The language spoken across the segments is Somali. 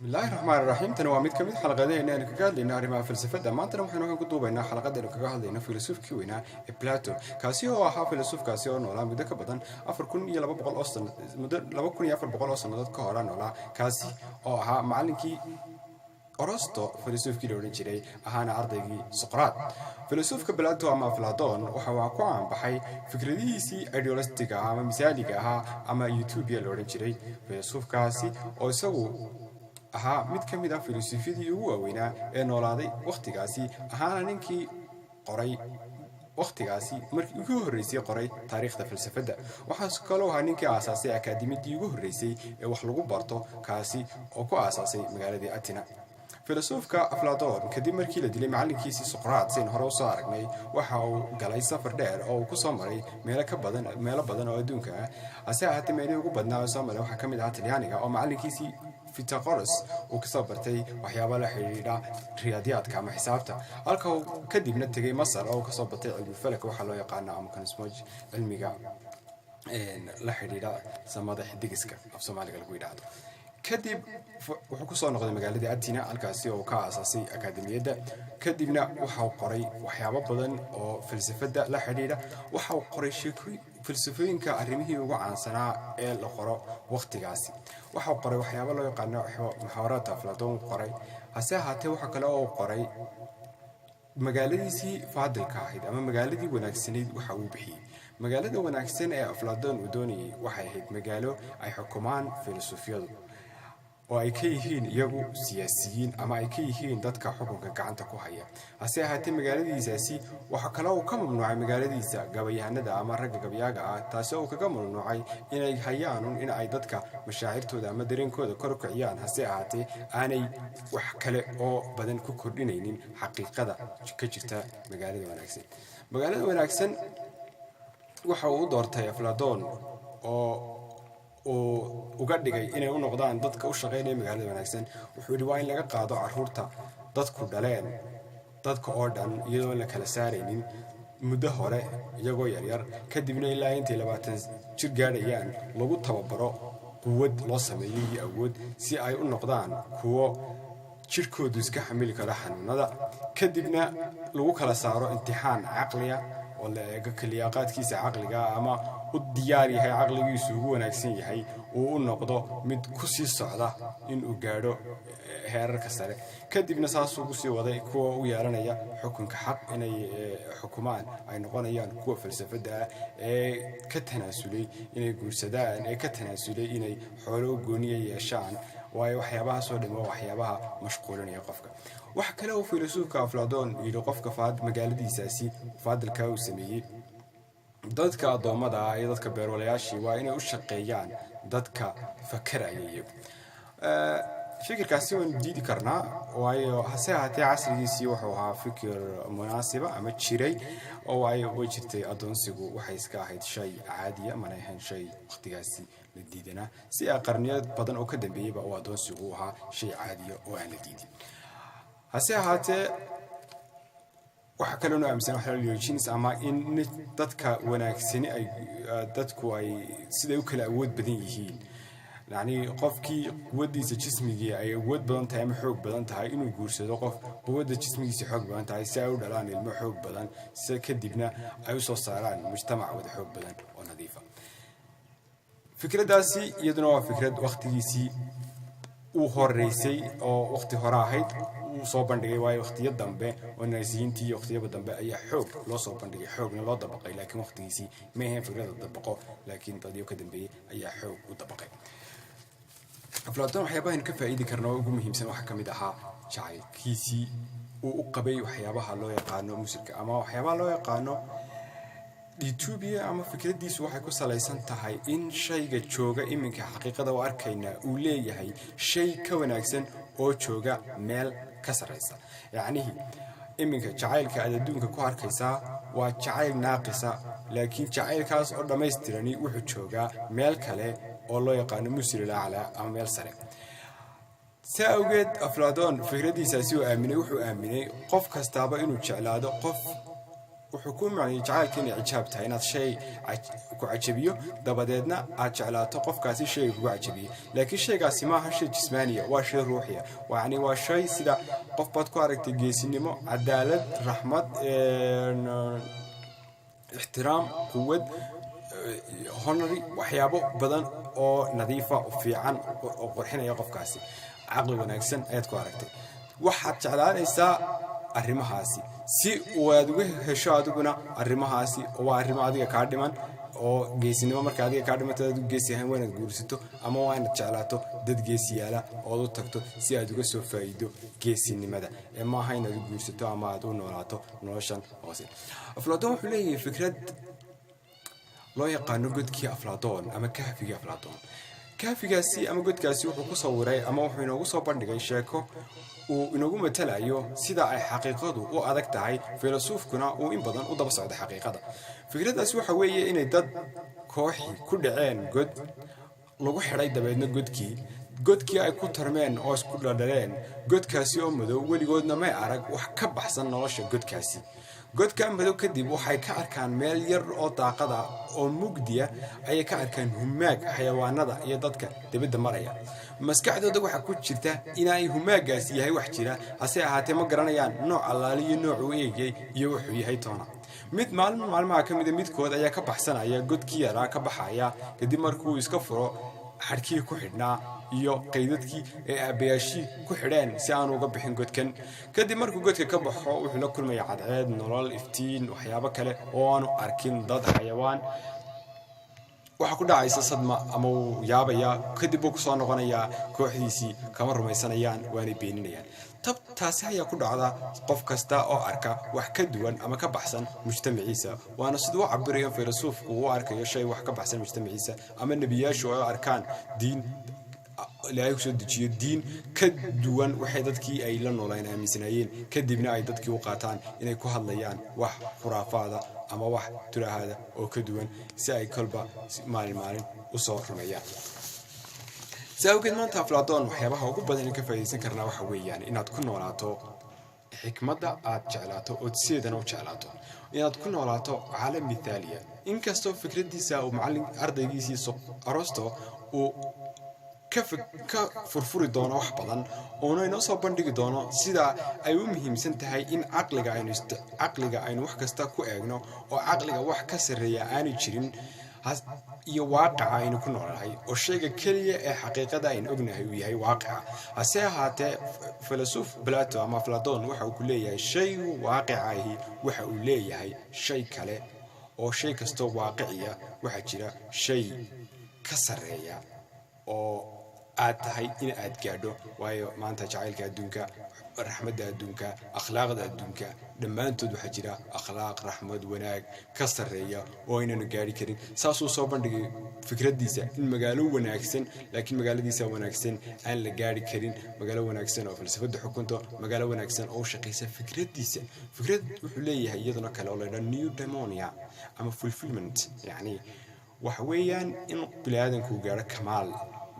Bismillaahi raxmaan raxiim. Tani waa mid ka mid xalaqadeena aynu kaga hadlayno arrimaha falsafadda. Maantana waxaynu halkan ku duubaynaa xalaqadaynu kaga hadlayno filosoofkii weynaa ee Plato, kaasi oo ahaa filosofkaasi oo noolaa muddo ka badan 4200 oo sano, muddo 2400 oo sannadood ka hora noolaa, kaasi oo ahaa macallinkii Arasto, filosofkii la odhan jiray, ahaana ardaygii Soqraad. Filosofka Plato ama Aflaton waxa uu ku caanbaxay fikradihiisii idealistiga ama misaaliga ahaa ama utopia la odhan jiray. Filosofkaasi oo isagu ahaa mid ka mid ah filosofyadii ugu waaweynaa ee noolaaday wakhtigaasi, ahaana ninkii qoray wakhtigaasi markii ugu horreysay qoray taariikhda falsafadda. Waxaa kaloo ahaa ninkii aasaasay akaademiyaddii ugu horreysay ee wax lagu barto, kaasi oo ku aasaasay magaaladii Atina. Filosofka Aflaton, kadib markii la dilay macallinkiisii Soqraad, sayn hore usoo aragnay, waxa uu galay safar dheer oo uu kusoo maray meelo ka badan meelo badan oo adduunka ah. Hase ahaatee, meelihii ugu badnaa oo soo maray waxaa ka mid ahaa Talyaaniga, oo macallinkiisii Pythagoras uu kasoo bartay waxyaaba la xidhiidha riyaadiyaadka ama xisaabta, halka uu kadibna tegay Masar oo uu kasoo bartay cilmifalaka waxaa loo yaqaano ama cosmology, cilmiga la xidhiidha samada, xidigiska af Soomaaliga lagu yidhaahdo. Kadib wuxuu kusoo noqday magaaladii Atina, halkaasi oo ka aasaasay akaademiyadda. Kadibna waxau qoray waxyaabo badan oo falsafadda la xidhiidha. Waxau qoray sheekooyin falsafooyinka arrimihii ugu caansanaa ee la qoro wakhtigaasi. Waxau qoray waxyaabo loo yaqaano muxaawaraadka Aflaatoon qoray. Hase ahaatee, waxa kale oo qoray magaaladiisii faadilka ahayd ama magaaladii wanaagsanayd. Waxa uu bixiyey magaalada wanaagsan ee Aflaatoon uu doonayay waxay ahayd magaalo ay xukumaan filosofiyadu, oo ay ka yihiin iyagu siyaasiyiin ama ay ka yihiin dadka xukunka gacanta ku haya. Hase ahaatee, magaaladiisaasi waxaa kale uu ka mamnuucay magaaladiisa gabayahanada ama ragga gabayaaga ah, taasi oo uu kaga mamnuucay inay hayaanun in ay dadka mashaacirtooda ama dareenkooda kor u kiciyaan, hase ahaatee aanay wax kale oo badan ku kordhinaynin xaqiiqada ka jirta magaalada wanaagsan. Magaalada wanaagsan waxa uu u doortay Afladoon oo uu uga dhigay inay u noqdaan dadka u shaqaynaya magaalada wanaagsan. Wuxuu yidhi waa in laga qaado caruurta dadku dhaleen, dadka oo dhan, iyadoon la kala saaraynin, muddo hore iyagoo yaryar, kadibna ilaa intay 20 jir gaadhayaan lagu tababaro, quwad loo sameeyo iyo awood, si ay u noqdaan kuwo jidhkoodu iska xamili karo xanuunada. Kadibna lagu kala saaro imtixaan caqliya oo la eego kaliyaaqaadkiisa caqliga ama u diyaar yahay, caqligiisu ugu wanaagsan yahay, uu u noqdo mid ku sii socda inuu gaadho heerarka sare. Kadibna saasuu kusii waday, kuwa u yeelanaya xukunka xaq inay xukumaan ay noqonayaan kuwa falsafadda ah ee ka tanaasulay inay guursadaan, ee ka tanaasulay inay xoolo u gooniya yeeshaan, waayo waxyaabahaasoo dhan waa waxyaabaha mashquulinaya qofka. Waxa kale oo filosoofka Afladoon yidhi qofka magaaladiisaasi faadilka uu sameeyey, dadka addoommada ah iyo dadka beerwalayaashii waa inay u shaqeeyaan dadka fakaraya iyagu. Fikirkaasi waanu diidi karnaa, waayo hase ahaatee casrigiisii wuxuu ahaa fikir munaasiba ama jiray, oo waayo way jirtay, addoonsigu waxay iska ahayd shay caadiya, mana ahayn shay waqtigaasi la diidanaa, si a qarniyo badan oo ka dambeeyeyba uu addoonsigu u ahaa shay caadiya oo aan la diidin. Hase ahaatee, waxaa kaloo noo aaminsan waxa la jins ama in dadka wanaagsani ay dadku ay siday u kala awood badan yihiin, yacni qofkii quwaddiisa jismigii ay awood badan tahay ama xoog badan tahay inuu guursado qof quwadda jismigiisa xoog badan tahay, si ay u dhalaan ilmo xoog badan, si kadibna ay usoo saaraan mujtamac wada xoog badan oo nadiifa. Fikraddaasi iyaduna waa fikrad wakhtigiisii uu horeysay oo waqti hore ahayd uu soo bandhigay, waayo waqtiyo dambe oo naasiyiintii iyo waqtiyaba dambe ayaa xoog loo soo bandhigay, xoogna loo dabaqay, laakiin waqtigiisii ma ahayn fikrada dabaqo, laakiin dadyo ka dambeeyey ayaa xoog u dabaqay. Aflaatoon waxyaabaha aynu ka faa'iidi karna oo ugu muhiimsan waxaa ka mid ahaa jacaylkiisii uu u qabay waxyaabaha loo yaqaano musilka ama waxyaabaha loo yaqaano utopia, ama fikraddiisu waxay ku salaysan tahay in shayga jooga iminka xaqiiqada u arkaynaa uu leeyahay shay ka wanaagsan oo jooga meel ka sarraysa. Yacnihii iminka jacaylka aad adduunka ku arkaysaa waa jacayl naaqisa, laakiin jacaylkaas oo dhammaystirani wuxuu joogaa meel kale oo loo yaqaano musilil aclaa ama meel sare. Saa awgeed Afladoon fikraddiisaasi uu aaminay, wuxuu aaminay qof kastaaba inuu jeclaado qof. Wuxuu ku macnayay jacaylka inay cijaab tahay, inaad shay ku cajabiyo, dabadeedna aad jeclaato qofkaasi shayga kugu cajabiyey. Laakiin shaygaasi maaha shay jismaaniya, waa shay ruuxiya. Yacni waa shay sida qof baad ku aragtay geesinimo, cadaalad, raxmad, ixtiraam, quwad, honor, waxyaabo badan oo nadiifa, fiican oo qurxinaya qofkaasi, caqli wanaagsan ayaad ku aragtay. Waxaad jeclaanaysaa arrimahaasi si aad uga hesho adiguna arrimahaasi, waa arrimo adiga kaa dhiman oo geesinimo. Marka adiga kaa dhimanta, adigu geesi ahayn, waa inaad guursato ama waa inaad jeclaato dad geesiyaala ood u tagto si aad uga soo faa'iido geesinimada, ee maaha inaad u guursato ama aad u noolaato noloshan hoose. Aflaatoon wuxuu leeyahay fikrad loo yaqaano godkii Aflaatoon ama kahfigii Aflaatoon. Kahfigaasi ama godkaasi wuxuu ku sawiray ama wuxuu inoogu soo bandhigay sheeko uu inoogu matalayo sida ay xaqiiqadu u adag tahay, filasuufkuna uu in badan u daba socdo xaqiiqada. Fikraddaasi waxa weeye inay dad kooxi ku dhaceen god lagu xidhay, dabeedna godkii ay ku tarmeen oo isku dhadhaleen godkaasi oo madow. Weligoodna may arag wax ka baxsan nolosha godkaasi. Godka madow kadib waxay ka arkaan meel yar oo daaqada oo mugdiya ayay ka arkaan humaag xayawaanada iyo dadka dibadda maraya. Maskaxdooda waxaa ku jirta inay humaagaasi yahay wax jira, hase ahaatee ma garanayaan nooc allaaliyo nooc uu eegay iyo wuxuu yahay toona. Mid maalin maalmaha ka mida midkood ayaa ka baxsanaya godkii yaraa, ka baxaya kadib markuu iska furo xadhkii ku xidhnaa iyo qaydadkii ee aabbayaashii ku xidheen si aanu uga bixin godkan. Kadib markuu godka ka baxo, wuxuu la kulmaya cadceed, nolol, iftiin, waxyaabo kale oo aanu arkin, dad, xayawaan. Waxaa ku dhacaysa sadma ama uu yaabayaa. Kadib buu kusoo noqonayaa kooxdiisii, kama rumaysanayaan, waanay beeninayaan. Tab taasi ayaa ku dhacda qof kasta oo arka wax ka duwan ama ka baxsan mujtamaciisa, waana siduu u cabirayo filasuufku uu arkayo shay wax ka baxsan mujtamaciisa, ama nebiyaashu ay u arkaan diin Ilaahay kusoo dejiyo, diin ka duwan waxay dadkii ay la noolaan aaminsanaayeen, kadibna ay dadkii u qaataan inay ku hadlayaan wax khuraafaada ama wax turahaada oo ka duwan, si ay kolba maalin maalin usoo rumeeyaan. Si awgeed maanta Aflaatoon waxyaabaha ugu badan ka faa'iidaysan karnaa waxa weeyaan inaad ku noolaato xikmadda, aad jeclaato ood sideedana u jeclaato, inaad ku noolaato caalam mithaaliya. Inkastoo fikraddiisa uu macallin ardaygiisii Arosto uu ka furfuri doono wax badan, oona inoo soo bandhigi doono sida ay u muhiimsan tahay in caqliga aynu wax kasta ku eegno, oo caqliga wax ka sarreeya aanu jirin, iyo waaqica aynu ku noolnahay, oo shayga keliya ee xaqiiqada aynu ognahay uu yahay waaqica. Hase ahaatee filasuuf Plato ama Aflaton waxa uu ku leeyahay shaygu waaqicahi waxa uu leeyahay shay kale, oo shay kastoo waaqiciya waxaa jira shay ka sarreeya oo aad tahay in aad gaadho. Waayo, maanta jacaylka adduunka, raxmadda adduunka, akhlaaqda adduunka, dhammaantood waxaa jira akhlaaq, raxmad, wanaag ka sarreeya oo aynanu gaari karin. Saasuu soo bandhigay fikraddiisa in magaalo wanaagsan, laakiin magaaladiisa wanaagsan aan la gaari karin, magaalo wanaagsan oo falsafadda xukunto, magaalo wanaagsan oo u shaqaysa fikraddiisa. Fikrad wuxuu leeyahay iyaduna kale oo laydhaa eudaimonia ama fulfillment, yacni waxa weeyaan in biniaadanku gaaro kamaal.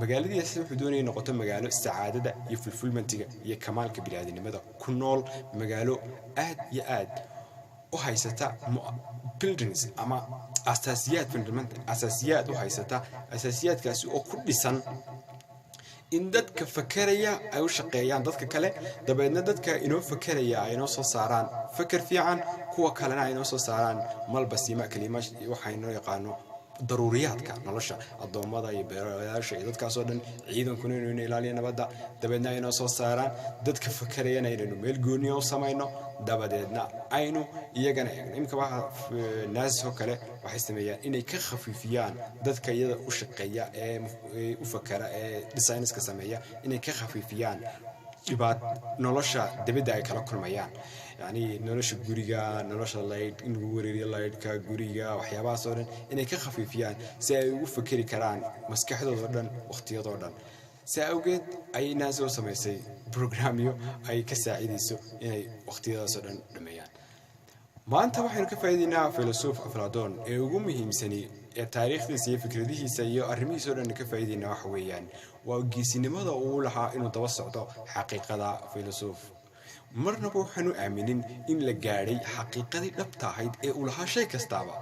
Magaaladiisa wuxuu doonaya noqoto magaalo sacaadada iyo fulfillmentiga iyo kamaalka biniaadanimada ku nool, magaalo aad iyo aad u haysata buildings ama asaasiyaad fundament, asaasiyaad u haysata, asaasiyaadkaasi oo ku dhisan in dadka fakeraya ay u shaqeeyaan dadka kale, dabeedna dadka inoo fakeraya ay inoo soo saaraan faker fiican, kuwa kalena ay inoo soo saaraan malbasima kalima waxa inoo yaqaano daruuriyaadka nolosha, addoommada iyo beerayaasha iyo dadkaasoo dhan, ciidankuna inuu ina ilaaliyo nabadda, dabeedna ay inoo soo saaraan. Dadka fakerayana inaynu meel gooniya u samayno, dabadeedna aynu iyagana eegno. Iminka waxa NASA oo kale waxay sameeyaan inay ka khafiifiyaan dadka iyada u shaqeeya ee u fakera ee designska sameeya, inay ka khafiifiyaan dhibaat nolosha dibadda ay kala kulmayaan, yacni nolosha guriga, nolosha light in lagu wareeriyo, lightka guriga, waxyaabahaas oo dhan inay ka khafiifiyaan si ay ugu fakeri karaan maskaxdooda dhan waqtiyadoo dhan. Saa awgeed ayay NASA u samaysay programyo ay ka saacidayso inay waqtiyadaas oo dhan dhameeyaan. Maanta waxaynu ka faa'iidaynaa filosof Aflaton ee ugu muhiimsani ee taariikhdiisa iyo fikradihiisa iyo arrimihiisa o dhan ka faa'iidaynaa waxa weeyaan waa geesinimada uu lahaa inuu daba socdo xaqiiqada. Filosof Marnaba waxaanu aaminin in la gaadhay xaqiiqadii dhabta ahayd ee uu lahaa shay kastaaba.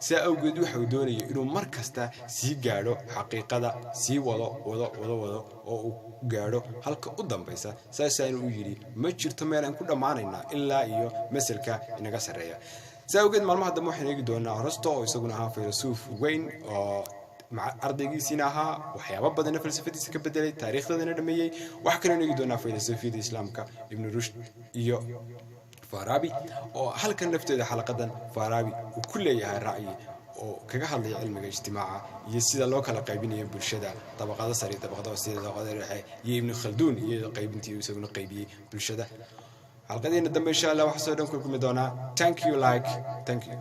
Sidaa awgeed waxa uu doonayay inuu mar kasta sii gaadho xaqiiqada, sii wado, wado, wado, wado oo uu gaadho halka u dambaysa. Saasaanu u yidhi: ma jirto meel aan ku dhammaanaynaa ilaa iyo masalka inaga sarreeya. Sidaa awgeed maalmaha dambe waxaynu eegi doonaa Arasto, oo isaguna ahaa filosuuf weyn oo ardaygiisiina ahaa, waxyaabo badanna falsafadiisa ka bedelay, taariikhdadana dhameeyey. Waxaa kaloo eegi doonaa filosofiyada Islaamka, Ibnu Rushd iyo Farabi, oo halkan lafteeda xalaqadan Farabi uu ku leeyahay ra'yi oo kaga hadlaya cilmiga ijtimaaca iyo sida loo kala qaybinayo bulshada, dabaqado sare, dabaqado hoose, dabaqado dhexe, iyo Ibnu Khalduun iyo qaybintii uu isaguna qaybiyey bulshada. Xalqadeena dambe, insha Allah, waxaa soo dhan ku kulmi doonaa. Thank you, like, thank you.